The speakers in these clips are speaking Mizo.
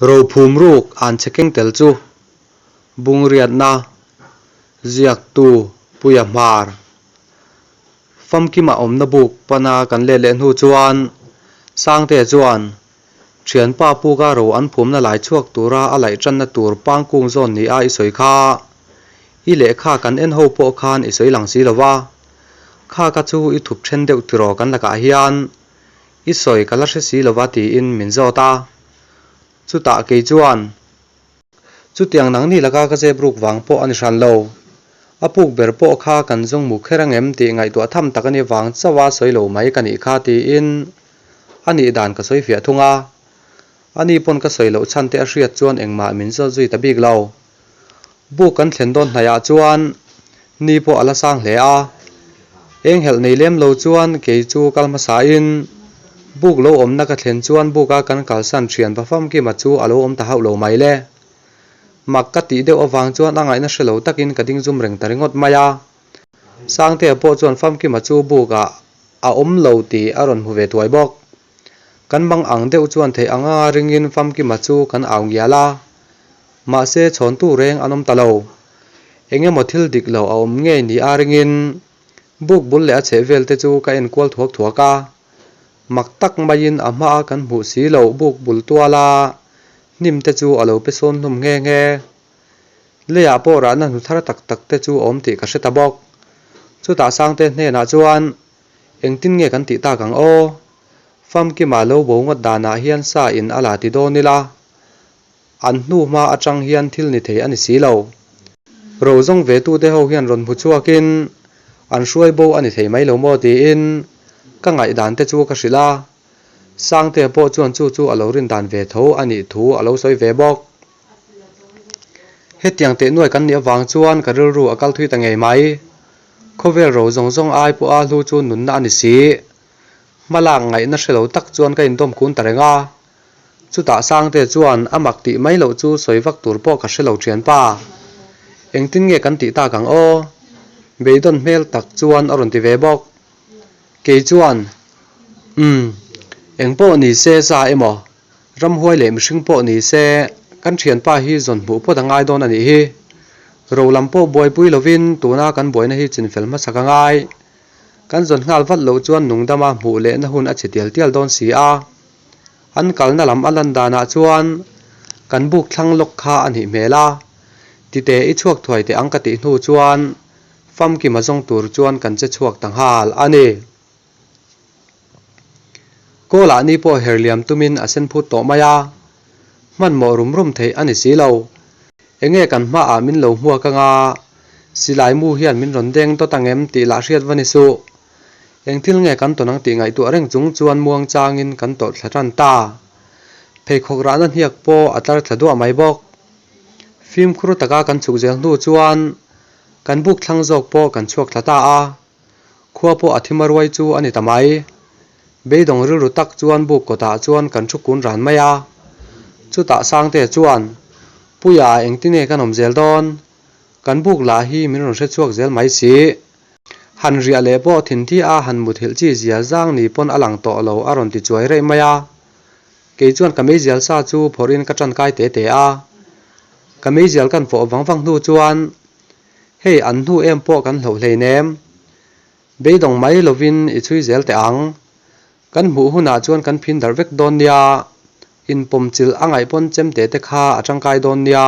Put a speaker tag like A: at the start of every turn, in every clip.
A: Rophum ruk an che keng tel chu Bungriatna ziaktu Puia Hmar Famkima awmna buk pana kan let leh hnu chuan Sangtea chuan Thianpa puka ro an phumna lai chhuak tura a laih tanna tur pangkung zawn ni a i sawi kha. I lehkha kan en ho pawh khan i sawi lang si lo va. Kha ka chu i thup then deuh tiraw kan lakah hian i sawi ka la hre si lo va tiin min zawt a. Chutah kei chuan. Chutiang nangni laka ka zep ruk vang pawh a ni hran lo. A puk ber pawh kha kan zawng mu kher angem tih ngaihtuah tham tak a ni vang chauh a sawi lo mai ka nih kha tiin a nih dan ka sawi fiah thung a. Ani pawn ka sawi loh chhan te a hriat chuan engmah min zawt zui ta bik lo. Buk kan thlen dawn hnaihah chuan ni pawh a la sang hle a. Eng helh nei lem lo chuan kei chu kal hmasain buk lo awmna ka thlen chuan buka kan kalsan thian va famkima chu a lo awm ta hauh lo mai le. Mak ka tih deuh avang chuan a ngaihna hre lo takin ka ding zum reng ta ringawt mai a. Sangtea pawh chuan famkima chu bukah a awm lo tih a rawn hmu ve thuai bawk. Kan mang ang deuh chuan theih anga ringin famkima chu kan au ngial a. Mahse chhawntu reng an awm ta lo. Eng emaw thil dik lo a awm ngei ni a ringin buk bul leh a chheh vel te chu ka en kual thuak thuak a. Mak tak maiin a hmaa kan hmuh si loh buk bul tuala hnim te chu a lo pe sawn hlum nghe nghe. Leiah pawh rahna hnu thar tak tak te chu a awm tih ka hre ta bawk. Chutah Sangte hnenah chuan Engtin nge kan tih tak ang aw? Famkima lo bo ngawt danah hian sa in a la ti dawn ila. An hnu hma atang hian thil ni thei a ni si lo. Ro zawng ve tute ho hian rawn hmu chhuakin an hruai bo a ni thei mai lo maw tiin ka ngaihdan te chu ka hrilh a. Sangtea pawh chuan chu chu a lo rin dan ve tho a nih thu a lo sawi ve bawk. Hetiang teh nuai kan nih avang chuan ka rilru a kal thui ta ngei mai. Khawvel ro zawng zawng ai pawha hlu chu nunna a ni si. Hmalak ngaihna hre lo tak chuan ka indawm kun ta reng a. Chutah Sangte chuan a mak tih mai loh chu sawi vak tur pawh ka hre lo thianpa. Engtin nge kan tih tak ang aw? Beidawn hmel tak chuan a rawn ti ve bawk. Kei chuan, Umm, eng pawh ni se za emaw, ramhuai leh mihring pawh ni se, kan thianpa hi zawn hmuh phawt a ngai dawn a nih hi. Ro lam pawh buaipui lovin tuna kan buaina hi chinfel hmasak a ngai. Kan zawn nghal vat loh chuan nungdama hmuh lehna hun a chhe tial tial dawn si a. An kalna lam a lan danah chuan kan buk thlang lawk kha a nih hmel a, tite i chhuak thuai teh ang ka tih hnu chuan famkima zawng tur chuan kan che chhuak ta nghal a ni. Kawlah ni pawh herliam tumin a sen phut tawh mai a, hmanhmawh rum rum theih a ni si lo. Enge kan hmaah min lo hmuak anga silai mu hian min rawn deng dawt ang em tih lah hriat va ni suh. Eng thil nge kan tawn ang tih ngaihtuah reng chung chuan muang changin kan tawlh thla tan ta. Pheikhawk rahna hniak pawh a tlar thla duah mai bawk. Fimkhur taka kan chhuk zel hnu chuan kan buk thlang zawk pawh kan chhuak thla ta a. Khua pawh a thim a ruai chu a ni ta mai. Beidawng rilru tak chuan buk kawtah chuan kan thu kun ran mai a. Chutah Sangtea chuan, Puia engtin nge kan awm zel dawn? Kan buk lah hi min rawn hre chhuak zel mai si. Han riah leh pawh thinthi a han muthilh chi zia zang ni pawn a lang tawh lo a rawn ti chuai raih mai a. Kei chuan ka meizial sa chu phawrhin ka tan kai te te a. Ka meizial kan fawh vang vang hnu chuan hei an hnu em pawh kan hloh hleinem. Beidawng mai lovin i chhui zel teh ang. Kan hmuh hunah chuan kan phin darh vek dawn nia. Inpawmchilh a ngaih pawn chemte te kha a tangkai dawn nia.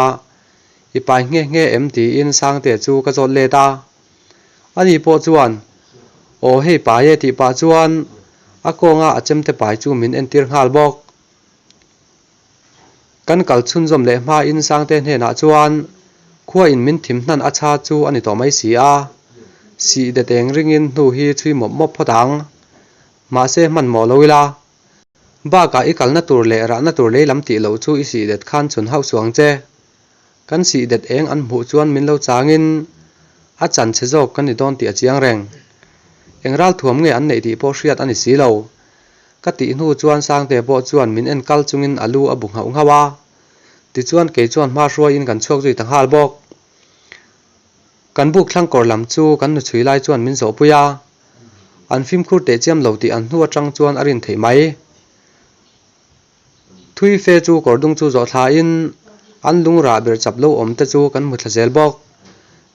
A: I pai nghe nghe em tiin Sangtea chu ka zawt let a. Ani pawh chuan, Aw hei pai e tih pah chuan a kawnga a chemte pai chu min entir nghal bawk. Kan kal chhunzawm leh hmain Sangte hnenah chuan khua in min thim hnan a chha chu a ni tawh mai si a, sih det eng ringin hnu hi chhui mawp mawp phawt ang. Mahse hmanhmawh lo ila. Bakah i kalna tur leh rahna tur lei lam tih loh chu i sih det khan chhun hauh suang che. Kan sih det eng an hmuh chuan min lo changin a chan chhe zawk kan ni dawn tih a chiang reng. Eng ral thuam nge an neih tih pawh hriat a ni si lo. Ka tih hnu chuan Sangte pawh chuan min en kal chungin a lu a bu nghauh nghauh a. Tichuan kei chuan hma hruaiin kan chhuak zui ta nghal bawk. Kan buk thlang kawr lam chu kan nuchhui lai chuan min zawhpui a. An fimkhur teh chiam lo tih an hnu atang chuan a rin theih mai. Thui fe chu kawr dung chu zawh thlain an lung rah ber chap lo awm te chu kan hmu thla zel bawk.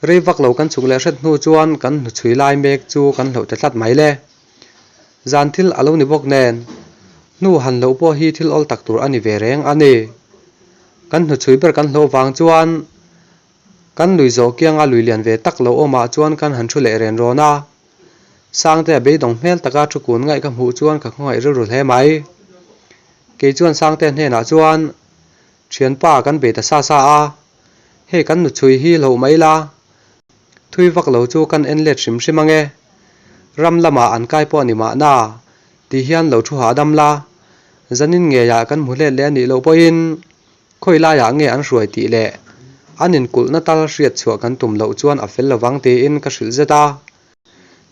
A: Rei vak lo kan chhuk leh hret hnu chuan kan hnuchhui lai mek chu kan hloh ta tlat mai le. Zan thil a lo ni bawk nen, hnu han loh pawh hi thil awl tak tur a ni ve reng a ni. Kan hnuchhui ber kan hloh vang chuan kan lui zawh kianga lui lian ve tak lo awmah chuan kan han thu leh ren rawn a. Sangtea beidawng hmel taka thu kun ngaih ka hmuh chuan ka khawngaih rilru hle mai. Kei chuan Sangtea hnenah chuan, Thianpa kan bei ta sa sa a, hei kan nuchhui hi hloh mai la, thui vak lo chu kan en let hrim hrim ange. Ram lamah an kai pawh a ni mahna, ti hian lo thu hahdam la, zanin ngeiah kan hmu hlet leh a nih loh pawhin Khawi laiah nge an hruai tih leh an inkulhna tal hriat chhuah kan tum loh chuan a fel lovang tiin ka hrilh zet a.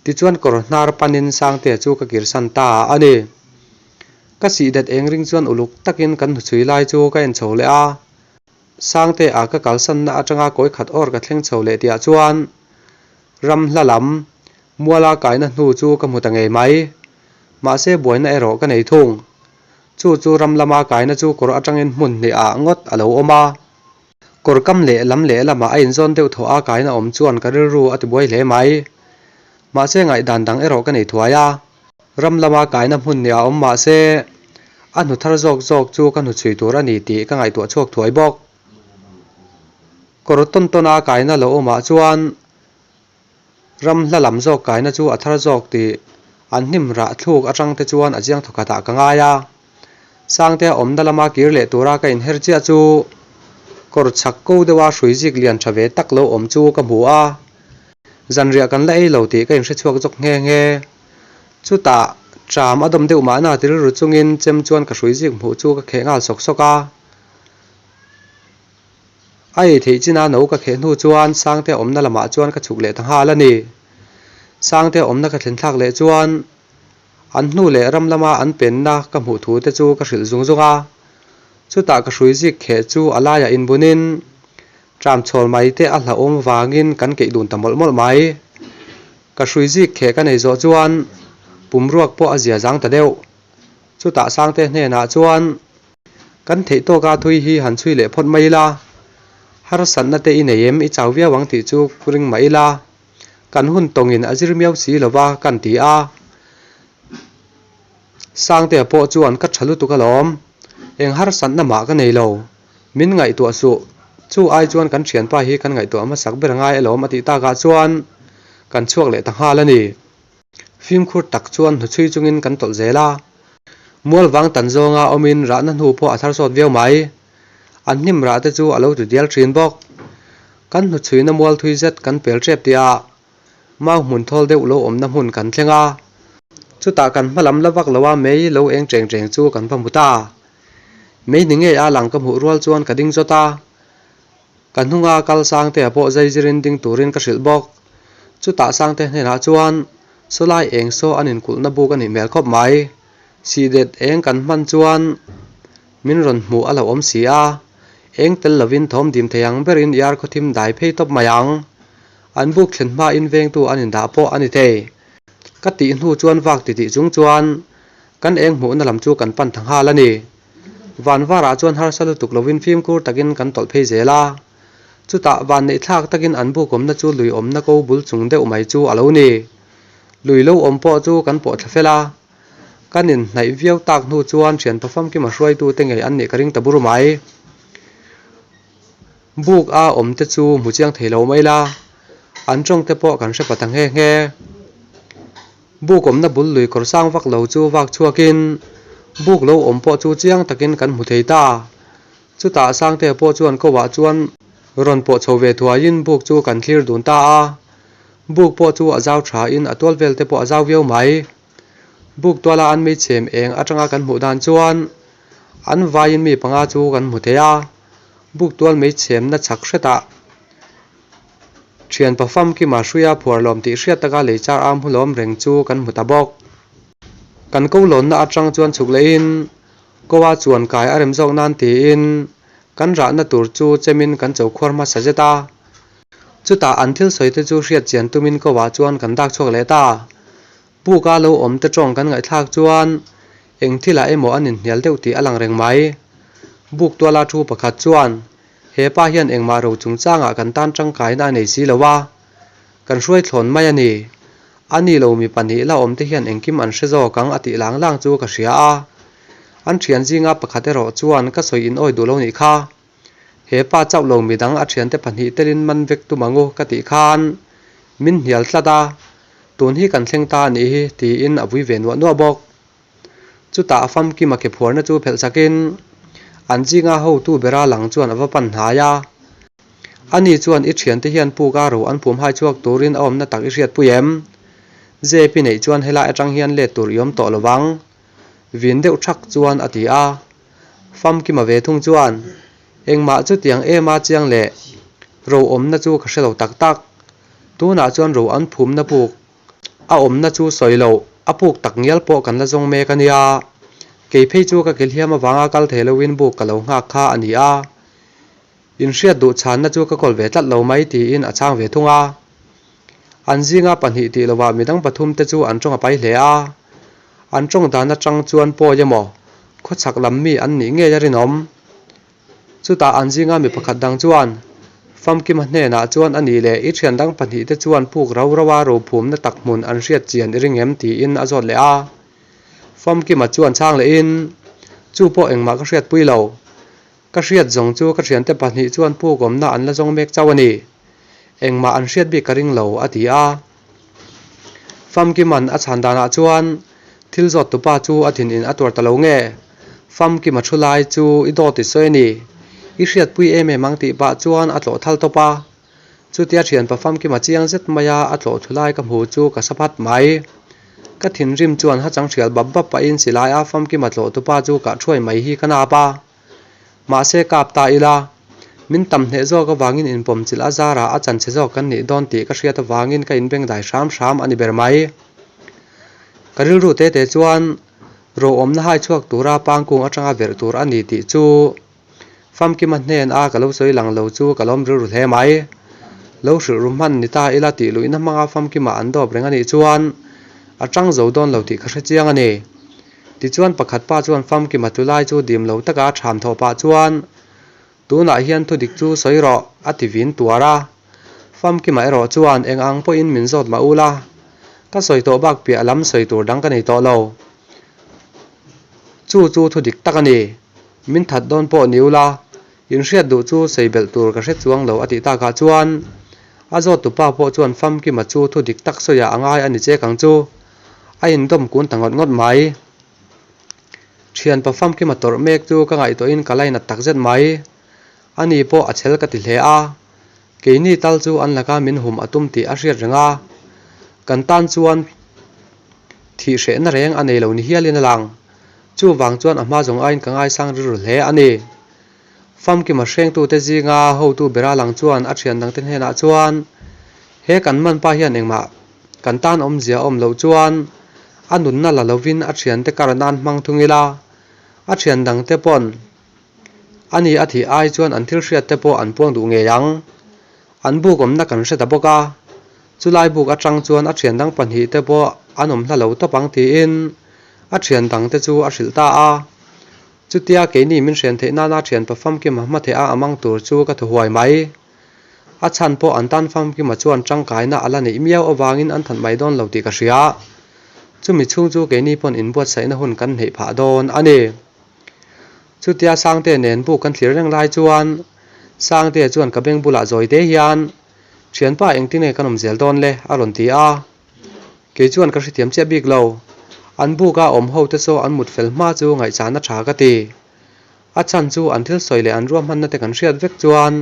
A: Tichuan kawr hnar panin Sangtea chu ka kirsan ta a ni. Ka sihdet eng ring chuan uluk takin kan hnuchhui lai chu ka en chho leh a. Sangtea ka kalsanna atanga kawi khat awr ka thleng chho leh tihah chuan ram hla lam muala kaina hnu chu ka hmu ta ngei mai. Mahse buaina erawh ka nei thung. Chu chu ram lama kaina chu kawr atangin hmun hnihah ngawt a lo awm a. Kawr kam leh lam leh lamah a inzawn deuh thawh a kaina awm chuan ka rilru a tibuai hle mai. Mahse ngaihdan dang erawh ka nei thuai a. Ram lama kaina hmun hnihah awm mahse a hnu thar zawk zawk chu ka hnuchhui tur a ni tih ka ngaihtuah chhuak thuai bawk. Kawr tawn tawn a kaina lo awmah chuan Ram hla lam zawk kaina chu a thar zawk tih an hnim rah thluk atang te chuan a chiang thawkhat ah ka ngai a. Sangtea awmna lama kir leh tura ka inher chiah chu kawr chhak ko deuha hrui zik lian tha ve tak lo awm chu ka hmu a. Zanriah kan la ei lo tih ka inhre chhuak zawk nghe nghe. Chutah ṭam a dawm deuh mahna ti rilru chungin chem chuan ka hrui zik hmuh chu ka kheh nghal sawk sawk a. A ei theih china no ka kheh hnu chuan Sangte awmna lamah chuan ka chhuk leh ta nghal a ni. Sangte awmna ka thlen thlak leh chuan an hnu leh ram lama an penna ka hmuh thu te chu ka hrilh zung zung a. Chutah ka hrui zik kheh chu a laiah inbunin tram chhawl mai te a hlauhawm vangin kan keih dun ta mawlh mawlh mai. Ka hrui zik kheh ka nei zawh chuan pumruak pawh a zia zang ta deuh. Chutah Sangte hnenah chuan Kan theih tawka thui hi han chhui leh phawt mai ila, harsatna te i nei em i chau viau ang tih chu ring mah ila, kan hun tawngin a zir miau si lova kan ti a. Sangtea pawh chuan ka tha lutuk alawm, eng harsatna mah ka nei lo, min ngaihtuah suh, chu ai chuan kan thianpa hi kan ngaihtuah hmasak ber ngai alawm a tih takah chuan kan chhuak leh ta nghal a ni. Fimkhur tak chuan hnuchhui chungin kan tawlh zel a. Mual vang tan zawnga awmin rahna hnu pawh a thar sawt viau mai. An hnim rah te chu a lo ti dial thin bawk. Kan hnuchhuina mual thui zet kan pel tep tih a, mau hmun thawl deuh lo awmna hmun kan thleng a. Chutah kan hma lam la vak lo a mei lo eng cheng cheng chu kan va hmu ta. Mei ni ngei a lang ka hmuh rual chuan ka ding zawt a. Ka hnunga kal Sangtea pawh zai zirin ding turin ka hrilh bawk. Chutah Sangte hnenah chuan, Sawlai eng saw an inkulhna buk a nih hmel khawp mai. Sihdet eng kan hman chuan min rawn hmuh a lo awm si a, eng tel lovin thawm dim thei ang berin i ar khawthim dai phei tawp mai ang. An buk thlen hmain vengtu an indah pawh a ni thei. Ka tih hnu chuan vak titih chung chuan kan eng hmuhna lam chu kan pan ta nghal a ni. Van varah chuan harsa lutuk lovin fimkhur takin kan tawlh phei zel a. Chutah van neih thlak takin an buk awmna chu lui awmna ko bul chung deuh mai chu a lo ni. Lui lo awm pawh chu kan pawh thla fel a. Kan inhnaih viau tak hnu chuan thianpa famkima hruaitute ngei an nih ka ring ta bur mai. Buk a awm te chu hmu chiang thei lo mai la, an tawng te pawh kan hre pa ta nghe nghe. Buk awmna bul lui kawr sang vak lo chu vak chhuakin buk lo awm pawh chu chiang takin kan hmu thei ta. Chutah Sangtea pawh chuan ko ah chuan rawn pawh chho ve thuaiin buk chu kan thlir dun ta a. Buk pawh chu a zau thain a tual vel te pawh a zau viau mai. Buk tuala an meichhem eng atanga kan hmuh dan chuan an vaiin mi panga chu kan hmu thei a. Buk tual meichhemna chhak hretah Thianpa famkima hruia phuar lawm tih hriat taka lei char am hulawm reng chu kan hmu ta bawk. Kan ko lawnna atang chuan chhuk lehin Goa chuan kai a rem zawk nan tiin kan rahna tur chu chemin kan cho khuar hmasa zet a. Chutah an thil sawi te chu hriat chian tumin Goa chuan kan dak chhuak leh ta. Buka lo awm te tawng kan ngaihthlak chuan eng thilah emaw an inhnial deuh tih a lang reng mai. Buk tuala thu pakhat chuan, He pa hian engmah ro chungchangah kan tan tangkaina a nei si lo a, kan hruai thlawn mai a ni. A ni lo mi pahnih la awm te hian engkim an hre zawk ang a tih lang lang chu ka hria a. An thian zinga pakhat erawh chuan ka sawi in awi duh lo nih kha. He pa chauh lo midang a thiante pahnih telin man vek tum angu ka tih khan min hnial tlat a, tun hi kan thleng ta a nih hi tiin a vui ve nuah nuah bawk. Chutah a famkim a ke phuarna chu phelh sakin an zinga hotu bera lang chuan a va pan hnai a. Ani chuan i thiante hian puk a ro an phum hai chhuak turin a awmna tak i hriatpui em? Zep i neih chuan helai atang hian let tur i awm tawh lo vang. Vin deuh thak chuan a ti a. Famkima ve thung chuan engmah chutiang ema chiang leh ro awmna chu ka hre lo tak tak. Tunah chuan ro an phumna puk A awmna chu sawi loh, a puk tak ngial pawh kan la zawng mek a nia. Kei phei chu ka kilhiam avanga kal thei loin buk ka lo nghak kha a ni a. Inhriat duh chhanna chu ka kawl ve tlat lo mai tiin a chhang ve thung a. An zinga pahnih tih lovah midang pathum te chu an tawng a pai hle a. An tawng dan atang chuan pawi emaw, khawchhak lam mi an nih ngei a rinawm. Chutah an zinga mi pakhat dang chuan, Famkima hnenah chuan a nih leh i thian dang pahnihte chuan puk rau rau a rophumna tak hmun an hriat chian i ring em? tiin a zawt leh a. Famkima chuan chhang lehin, Chu pawh engmah ka hriatpui lo. Ka hriat zawng chu ka thiante pahnih chuan puk awmna an la zawng mek chauh a ni. Engmah an hriat bik ka ring lo, a ti a. Famkima'n a chhan danah chuan thil zawt tupa chu a thin in a tuar ta lo nge? Famkima thu lai chu i dawt i sawi a ni. I hriatpui em em ang tih pah chuan a tlawh thal tawp a. Chutia thianpa Famkima chiang zet maia a tlawh thu lai ka hmu chu ka sa phat mai. Ka thinrim chuan hachang hrial bap bap pahin silai a Famkima tlawh tupa chu kah thuai mai hi ka nap a. Mahse kap ta ila, min tam hneh zawk avangin inpawm chilh a zarah a chanchhe zawk kan nih dawn tih ka hriat avangin ka inbengdai hram hram a ni ber mai. Ka rilru te te chuan ro-awmna hai chhuak tura pangkung atanga verh tur a ni tih chu Famkima hnen a ka lo sawi lang lo chu ka lawm rilru hle mai. Lo hrilh ru hman ni ta ila tih luihna hmanga Famkima an dawp reng a nih chuan a tang zo dawn lo tih ka hre chiang a ni. Tichuan pakhat pa chuan famkima tlu lai chu dim lo taka a ṭham thawh pah chuan, Tunah hian thudik chu sawi rawh, a ti vin tuar a. Famkima erawh chuan eng ang pawhin min zawt mah ula, ka sawi tawh bak piah lam sawi tur dang ka nei tawh lo. Chu chu thudik tak a ni. Min that dawn pawh ni ula, inhriat duh chu sawi belh tur ka hre chuang lo a tih takah chuan a zawttupa pawh chuan famkima chu thudik tak sawiah a ngai a ni chek ang chu. A indawm kun ta ngawt ngawt mai. Thianpa famkima tawrh mek chu ka ngaihtuahin ka lainat takzet mai. Ani pawh a chhel ka ti hle a. Keini tal chu an laka min hum a tum tih a hriat reng a. Kan tan chuan thih hrehna reng a nei lo ni hialin a lang. Chuvang chuan a hma zawng aiin ka ngaisang rilru hle a ni. Famkima hrengtute zinga hotu bera lang chuan a thian dangte hnenah chuan, He kan manpa hian engmah kan tan awmzia awm loh chuan a nunna la lovin a thiante kar nan hmang thung ila, a thian dangte pawn a ni a thih ai chuan an thil hriatte pawh an puang duh ngei ang. An buk awmna kan hre ta bawk a, chulai buk atang chuan a thian dang pahnihte pawh an awm hla lo tawp ang tiin a thian dangte chu a hrilh ta a. Chutia keini min hrian theih nana thianpa famkima hma theih a amang tur chu ka thaw huai mai. A chhan pawh an tan famkima chuan tangkaina a la neih miau avangin an that mai dawn lo tih ka hria. Chumi chhung chu keini pawn inbuatsaihna hun kan hneih phah dawn a ni. Chutia Sangtea nen buk kan thlir reng lai chuan Sangtea chuan ka beng bulah zawi te hian, Thianpa engtin nge kan awm zel dawn le? a rawn ti a. Kei chuan ka hrethiam chiah bik lo. An buka awm ho te saw an mut fel hma chu ngaihchahna tha ka ti. A chhan chu an thil sawi leh an ruahmanna te kan hriat vek chuan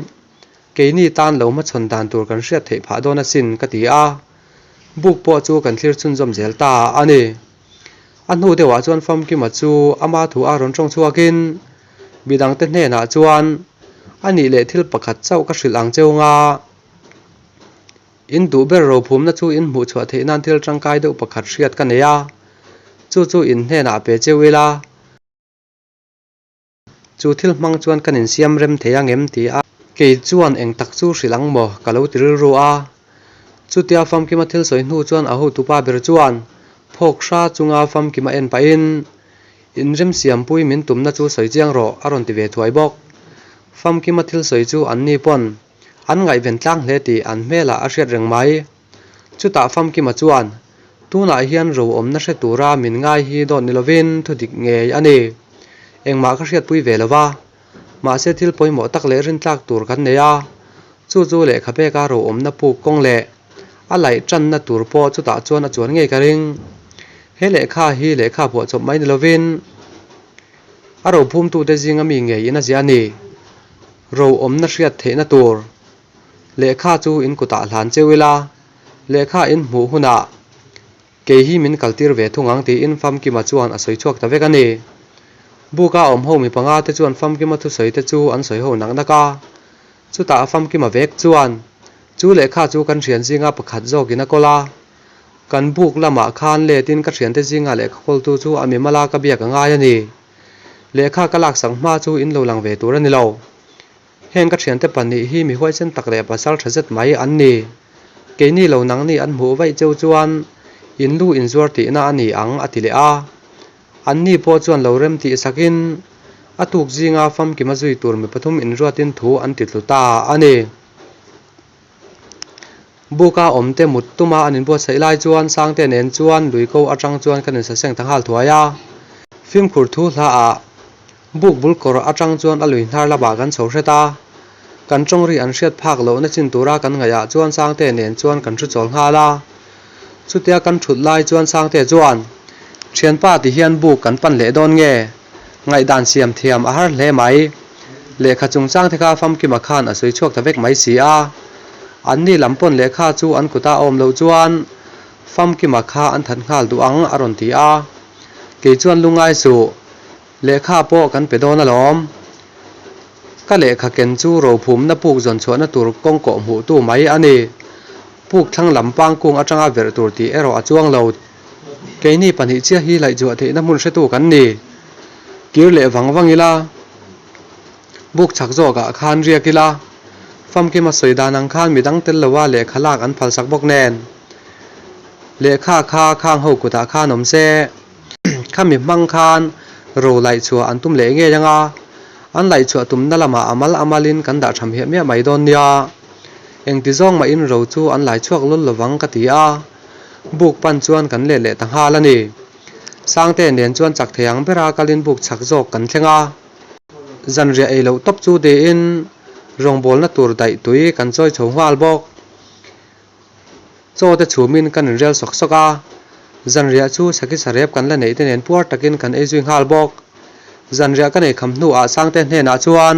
A: keini tan lo hmachhawn dan tur kan hriat theih phah dawn asin ka ti a. Buk pawh chu kan thlir chhunzawm zel ta a ni. A hnu deuhah chuan Famkima chu ama thu a rawn tawng chhuakin midangte hnenah chuan a nih leh thil pakhat chauh ka hrilh ang cheu nga. In duh ber rophumna chu in hmuh chhuah theih nan thil tangkai deuh pakhat hriat ka nei a, chu chu in hnenah pe cheu ila, chu thil hmang chuan kan insiam rem thei ang em ti a, kei chuan eng tak chu hrilh ang maw ka lo ti rilru a. Chutia famkima thil sawi hnu chuan a hotupa ber chuan phawk hra chunga famkima en pahin. Inremsiampui min tumna chu sawi chiang rawh, a rawn ti ve thuai bawk. Famkima thil sawi chu anni pawn an ngaihven tlang hle tih an hmelah a hriat reng mai. Chutah Famkima chuan, Tunah hian ro awmna hre tura min ngai hi dawt ni lovin thu dik ngei a ni. Engmah ka hriatpui ve lo va, mahse thil pawimawh tak leh rintlak tur kan nei a, chu chu lehkha peka ro awmna puk kawng leh a laih tanna tur pawh chutah chuan a chuan ngei ka ring. He lehkha hi lehkha phuahchawp mai ni lovin a rophumtute zinga mi ngeiin a ziah a ni. Ro awmna hriat theihna tur lehkha chu in kutah hlan cheu ila, lehkha in hmuh hunah kei hi min kaltir ve thung ang tiin Famkima chuan a sawi chhuak ta vek a ni. Buka awm ho mi panga te chuan Famkima thusawi te chu an sawi ho nak nak a. Chutah Famkima vek chuan chu lehkha chu kan thian zinga pakhat zawkin a kawl a. Kan buk lamah khan letin ka thiante zinga lehkha kawltu chu a mimala ka biak a ngai a ni. Lehkha ka laksak hma chu in lo lang ve tur a ni lo. Heng ka thiante pahnih hi mi huaisen tak leh pasal tha zet mai an ni. Keini lo nangni an hmuh vaih cheu chuan in lu inzuar tihna a ni ang a ti leh a. Anni pawh chuan lo rem tih sakin a tuk zinga famkima zui tur mi pathum inruatin thu an ti tlu ta a ni. Buka awmte mut tuma an inbuatsaih lai chuan Sangte nen chuan lui ko atang chuan kan insaseng ta nghal thuai a. Fimkhur thu hlaah buk bul kawr atang chuan a lui hnar lamah kan chho hret a. Kan tawngri an hriat phak lohna chin tura kan ngaihah chuan Sangte nen chuan kan thu chawl nghal a. Chutia kan thut lai chuan Sangte chuan, Thianpa ti hian buk kan pan leh dawn nge? Ngaihdan siam thiam a har hle mai. Lehkha chungchang te kha Famkima khan a sawi chhuak ta vek mai si a. Anni lam pawn lehkha chu an kuta a awm loh chuan Famkima kha an that nghal duh ang a rawn ti a. Kei chuan lungngai suh, lehkha pawh kan pe dawn alawm. Ka lehkha ken chu rophumna puk zawn chhuahna tur kawng kawh hmuhtu mai a ni. Puk thlang lam pangkung atanga verh tur tih erawh a chuang lo. Keini pahnih chiah hi laihchhuah theihna hmun hretu kan ni. Kir leh vang vang ila, buk chak zawkah khan riak ila, famkima sawi dan ang khan midang tel loa lehkha lak an phalsak bawk nen. Lehkha kha khang ho kutah khan awm se, khami hmang khan ro laihchhuah an tum leh ngei anga, an laihchhuah tumna lamah a mal a malin kan dah tham hiah miah mai dawn nia. Engti zawng mahin ro chu an laichhuak lul lovang ka ti a. Buk pan chuan kan let leh ta nghal a ni. Sangte nen chuan chak thei ang bera kalin buk chak zawk kan thleng a. Zanriah ei loh tawp chu tiin rawngbawlna tur daih tui kan chawi chho nghal bawk. Chaw te chhumin kan inrel sawk sawk a. Zanriah chu saki sarep kan la neih te nen puar takin kan ei zui nghal bawk. Zanriah ka nei kham hnuah Sangte hnenah chuan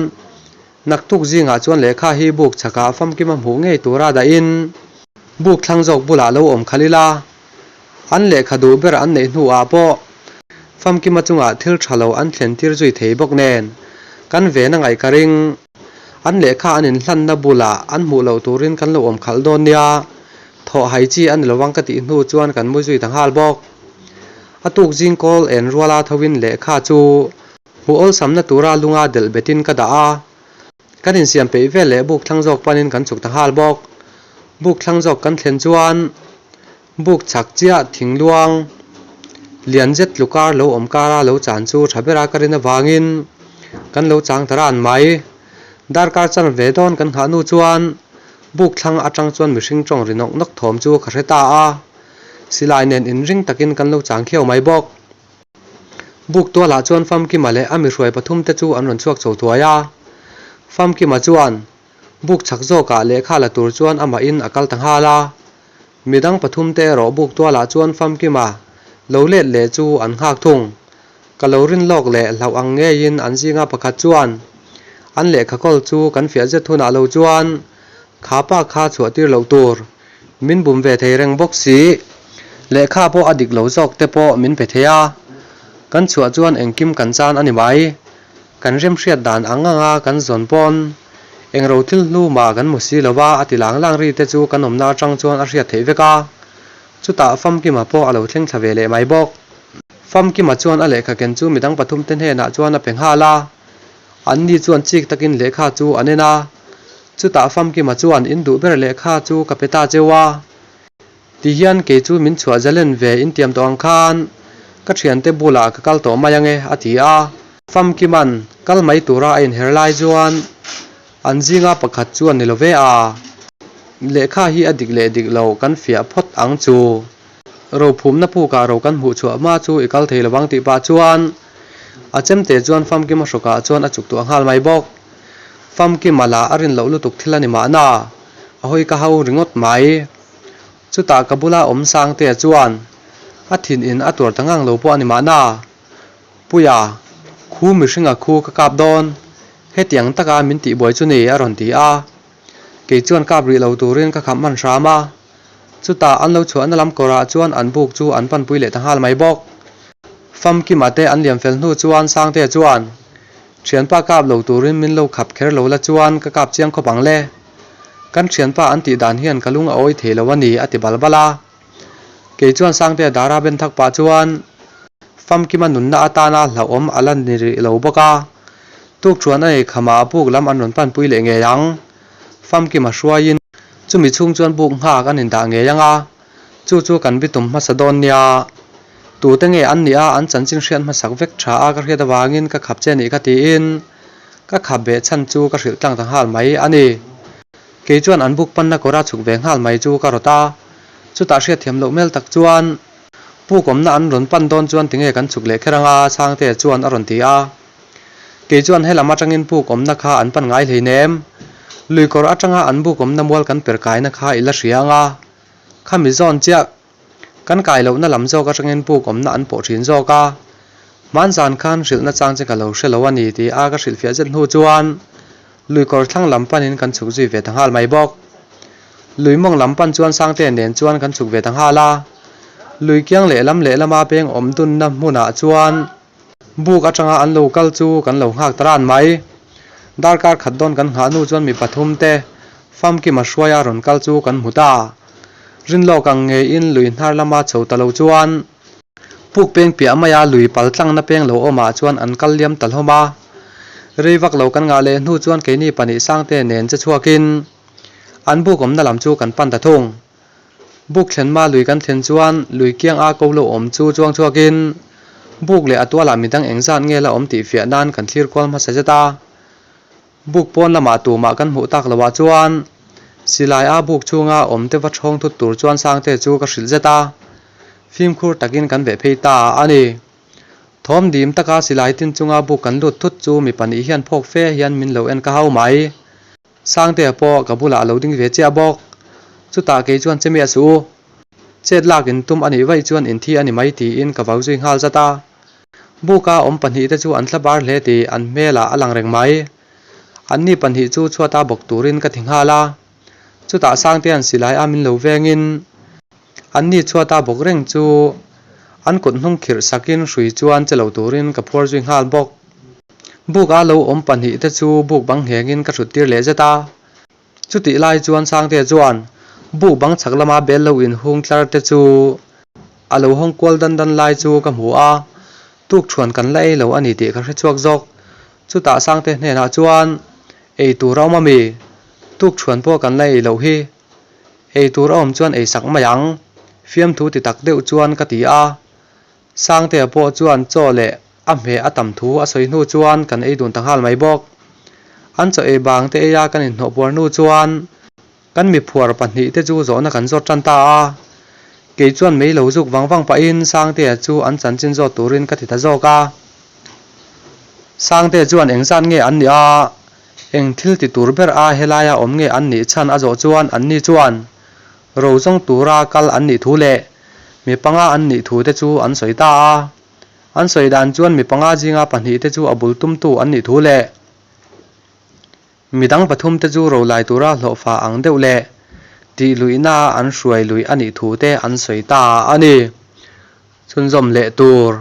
A: Naktuk zingah chuan lehkha hi buk chhakah famkima hmuh ngei tura dahin buk thlang zawk bulah lo awm khalh ila, an lehkha duh ber an neih hnuah pawh famkima chungah thil tha lo an thlen tir zui thei bawk nen kan ven a ngaih ka ring. An lehkha an inhlanna bulah an hmuh loh turin kan lo awm khalh dawn nia, thawh hai chi a ni lovang ka tih hnu chuan kan mu zui ta nghal bawk. A tuk zing kawl en ruala thoin lehkha chu Hmuh awlsamna tura lunga delh betin ka dah a, kan insiam peih vel leh buk thlang zawk panin kan chhuk ta nghal bawk. Buk thlang zawk kan thlen chuan buk chhak chiah thingluang lian zet tlu kar lo awm kara lo chan chu tha bera ka rin avangin kan lo chang ta ran mai. Darkar chan ve dawn kan nghah hnu chuan buk thlang atang chuan mihring tawng ri nawk nawk thawm chu ka hre ta a, silai nen inring takin kan lo chang khiau mai bawk. Buk tualah chuan Famkima leh a mihruai pathum te chu an rawn chhuak chho thuai a. Famkima chuan buk chhak zawkah lehkha la tur chuan amahin a kal ta nghal a. Midang pathum te erawh buk tualah chuan Famkima lo let leh chu an nghak thung. Ka lo rin lawk leh hlauh ang ngeiin an zinga pakhat chuan an lehkha kawl chu kan fiah zet hunah lo chuan kha pa kha chhuah tir loh tur Min bum ve thei reng bawk si. Lehkha pawh a dik lo zawk te pawh min pe thei a. Kan chhuah chuan engkim kan chan a ni mai. Kan remhriat dan ang ang a kan zawn pawn eng ro thil hlu mah kan hmu si lo va a ti lang lang ri te chu kan awmna atang chuan a hriat theih vek a. Chutah Famkima pawh a lo thleng thla ve leh mai bawk. Famkima chuan a lehkha ken chu midang pathum te hnenah chuan a pe nghal a. Anni chuan chik takin lehkha chu an en a. Chutah Famkima chuan in duh ber lehkha chu ka pe ta cheu a, ti hian kei chu min chhuah zalen ve in tiam tawh ang khan. Ka thiante bulah ka kal tawh mai ange, a ti a. Famkima'n kal mai tura a inher lai chuan an zinga pakhat chu a ni lo ve a, Lehkha hi a dik leh dik lo kan fiah phawt ang chu. Rophumna pukah ro kan hmuh chhuah hma chu i kal thei lo vang tih pah chuan a chemte chuan Famkima hrawkah chuan a chuk tuah nghal mai bawk. Famkima lah a rin loh lutuk thil a ni mahna, a hawi ka hau ringawt mai. Chutah ka bula awm Sangtea chuan a thin in a tuar ta ngang lo pawh a ni mahna, Puia, khu mihringa khu ka kap dawn, hetiang taka min tihbuai chu ni a rawn ti a. Kei chuan kap rih lo turin ka kham hman hram a. Chutah an lo chhuahna lam kawrah chuan an buk chu an panpui leh ta nghal mai bawk. Famkima te an liam fel hnu chuan Sangtea chuan, Thianpa kap lo turin min lo khap kher lo la chuan ka kap chiang khawp ang le. Kan thianpa an tih dan hian ka lung a awi thei lo a ni a ti bal bal a. Kei chuan Sangtea dara ben thak pah chuan Famkima nunna atana hlauhawm a la ni rih lo bawk a. Tukṭhuan a ei khamah buk lam an rawn panpui leh ngei ang. Famkima hruaiin chumi chhung chuan buk nghak an indah ngei ang a, chu chu kan bitum hmasa dawn nia. Tute nge an nih a, an chanchin hriat hmasak vek tha a ka hriat avangin ka khap che nih kha tiin ka khap beh chhan chu ka hrilh tlang ta nghal mai a ni. Kei chuan an buk panna kawra chhuk ve nghal mai chu ka rawt a, chutah hriatthiam loh hmel tak chuan puk awmna an rawn pan dawn chuan tinge kan chhuk leh kher anga Sangtea chuan a rawn ti a. Kei chuan helam atangin puk awmna kha an pan ngai hleinem. Lui kawr atanga an buk awmna mual kan per kaina kha i la hria anga, khami zawn chiah kan kai lohna lam zawk atangin puk awmna an pawh thin zawk a. Hmanzan khan hrilhna chang che ka lo hre lo a ni ti a ka hrilhfiah zet hnu chuan Lui kawr thlang lam panin kan chhuk zui ve ta nghal mai bawk. Lui mawng lam pan chuan Sangte nen chuan kan chhuk ve ta nghal a. Lui kiang lehlam lehlama peng awm dunna hmunah chuan buk atanga an lo kal chu kan lo nghak ta ran mai. Darkar khat dawn kan nghah hnu chuan mi pathum te famkima hruaia rawn kal chu kan hmu ta. Rinlawk ang ngeiin lui hnar lama chho ta lo chuan Puk peng piah maia lui pal tlangna peng lo awmah chuan an kal liam ta hlawm a. Rei vak lo kan ngah leh hnu chuan keini pahnih Sangte nen che chhuakin an buk awmna lam chu kan pan ta thung. Buk thlen hma lui kan thlen chuan lui kiang a ko lo awm chu chuang chhuakin buk leh a tualah midang engzat nge la awm tih fiah nan kan thlir kual hmasa zet a. Buk pawn lamah tumah kan hmuh tak loah chuan silai a buk chhunga awm te va thawng thut tur chuan Sangte chu ka hrilh zet a, fimkhur takin kan veh phei ta a ni. Thawm dim taka silai tin chunga buk kan lut thut chu mi pahnih hian phawk fe hian min lo en ka hau mai. Sangtea pawh ka bulah a lo ding ve chiah bawk. Chutah kei chuan che miah suh u. Chet lak in tum a nih vaih chuan inthi a ni mai tiin ka vau zui nghal zat a. Buka awm pahnih te chu an thla bar hle tih an hmelah a lang reng mai. Anni pahnih chu chhuata bawk turin ka ti nghal a. Chutah Sangtea'n silai a min lo vengin anni chhuata bawk reng chu an kut hnung khirh sakin hrui chuan che lo turin ka phuar zui nghal bawk. Buka lo awm pahnih te chu buk bang nghengin ka thut tir leh zet a. Chutih lai chuan Sangtea chuan buk bang chhak lama bel lo inhung tlar te chu a lo hawng kual dan dan lai chu ka hmu a, tukṭhuan kan la ei lo a ni tih ka hre chhuak zawk. Chutah Sangtea hnenah chuan, Ei tur a awm a mi? Tukṭhuan pawh kan la ei loh hi. Ei tur a awm chuan ei sak mai ang, fiamthu ti tak deuh chuan ka ti a. Sangtea pawh chuan chaw leh a hmeh a tam thu a sawi hnu chuan kan ei dun ta nghal mai bawk. An chaw ei bang te eia kan inhnawh puar hnu chuan kan miphuar pahnih te chu zawhna kan zawt tan ta a. Kei chuan mei lo zuk vang vang pahin Sangtea chu an chanchin zawt turin ka ti ta zawk a. Sangtea chuan engzat nge an nih a, eng thil ti tur ber a helaia awm nge an nih chhan a zawh chuan anni chuan ro zawng tura kal an nih thu leh mi panga an nih thu te chu an sawi ta a. An sawi dan chuan mi panga zinga pahnih te chu a bul tumtu an nih thu leh midang pathum te chu rolai tura hlawhfa ang deuh leh tih luihna an hruai lui a nih thu te an sawi ta a ni. Chhunzawm leh tur.